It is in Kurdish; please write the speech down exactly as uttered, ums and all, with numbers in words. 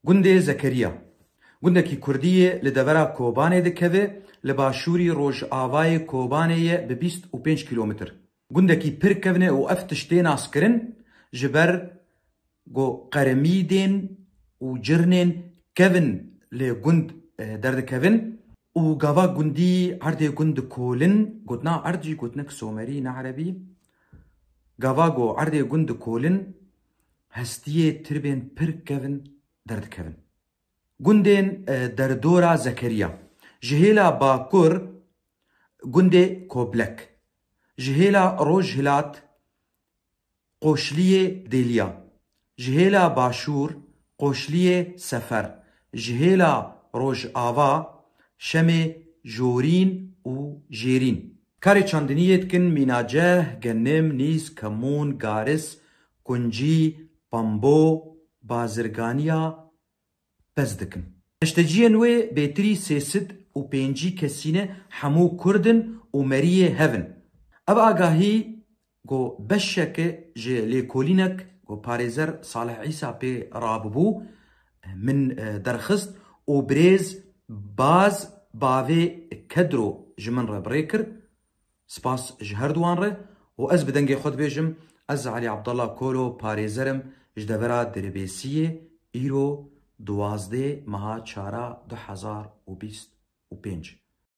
Gundê Zekeriya. Gundekî kurdî yê li devera Kobanê dikeve, li başûrî rojavayê Kobanê ye bi bîst û pênc kîlometr. Gundekî pir kevn e û ev tiştê naskirin ji ber ku qeremîdên û cirnên kevn li gund, e, derdikevin û gava gundî erdê gund dikolin, gotina erd jî gotinek somerî ne erebî, gava ku erdê gund dikolin, hestiyê tirbên pir kevn derdikevin. Gundên, e, derdora Zekeriya. Ji hêla bakur gundê Koblek. Ji hêla rojhilat qoşliyê Dêliya. Ji hêla başûr qoşliyê Sefer. Ji hêla rojava şemê Jorîn û Jêrîn. Karê çandiniyê dikin mînaceh, genim, nîz, kemûn, garis, kuncî, pambo, bazirganiya, pez dikin. Neşteciyên wê bêtirî sê sed û pêncî kesî ne, hemû kurd in û meriyê hev in. Ev agahî ku beşeke ji lêkolînek ku parêzer Salih Îsa pê rabûbû, min, e, derxist û birêz Baz bavê Kedro ji min re bi rê kir. Spas ji her duwan re û ez bi dengê xwe dibêjim, ez Elî Abdallah Kolo parêzer im ji devera Dirbêsiyê, îro duwazdeh meha çara du hezar û bîst û pênc.